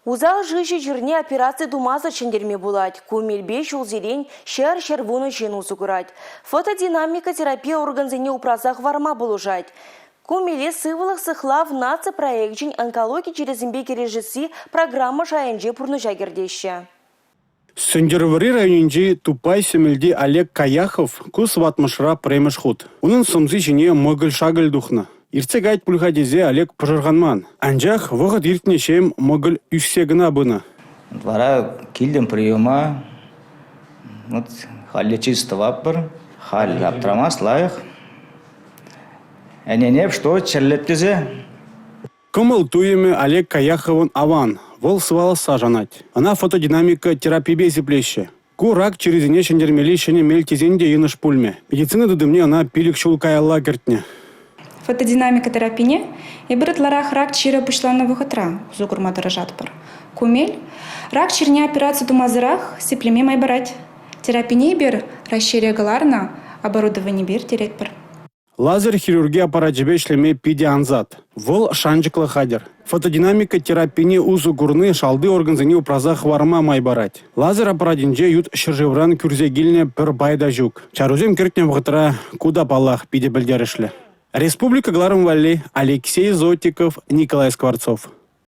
Усал шыҫӑ чирне операци тумасӑр ҫӗнтерме пулать. Ку мелпе ҫулсерен 100-110 ҫын усӑ курать. Фотодинамика терапи органсене упраса хӑварма пулӑшать. Ку меле Сывлӑх сыхлав наци проекчӗн онкологи чирӗсемпе кӗрешесси программа шайӗнче пурнӑҫа кӗртеҫҫӗ. Сӗнтӗрвӑрри районӗнчи Туппай Сӗмӗлти Олег Каяхов ку сыватмӑшра пӗрремӗш хут. Унӑн сӑмси ҫине мӑкӑль-шакӑль тухнӑ. Иртсе каять пуль-ха тесе Олег пӑшӑрханман. Анчах вӑхӑт иртнӗ ҫем мӑкӑль ӳссе кӑна пынӑ. Вара килтӗм приема. Вот халь лечиться тӑватпӑр. Халь аптрамасть лайӑх. Ӗненеп, что чӗрлет тесе. Кӑмӑл туйӑмӗ Олег Каяховӑн аван, вӑл сываласса шанать. Ӑна фотодинамика терапипе сиплеҫҫӗ. Ку рак чирӗсене ҫӗнтермелли ҫӗнӗ мел тесен те йӑнӑш пулмӗ. Медицина тытӑмне ӑна 5 ҫул каялла кӗртнӗ. Фотодинамика терапине эпир ытларах рак чирӗ пуҫланнӑ вӑхӑтра усӑ курма тӑрӑшатпӑр. Ку мел рак чирне операци тумасӑрах сиплеме май парать. Терапине эпир Раҫҫейре кӑларнӑ оборудованипе ирттеретпӗр. Лазер хирурги аппарачӗпе ӗҫлеме питӗ ансат. Вӑл шанчӑклӑ хатӗр. Фотодинамика терапине усӑ курни шалти органсене упраса хӑварма май парать. Лазер аппаратӗнче ют ҫӗршывран кӳрсе килнӗ пӗр пай та ҫук. Чарусем кӗртнӗ вӑхӑтра ку та, паллах, питӗ пӗлтерӗшлӗ. Республика кӑларӑм валли Алексей Зотиков, Николай Скворцов.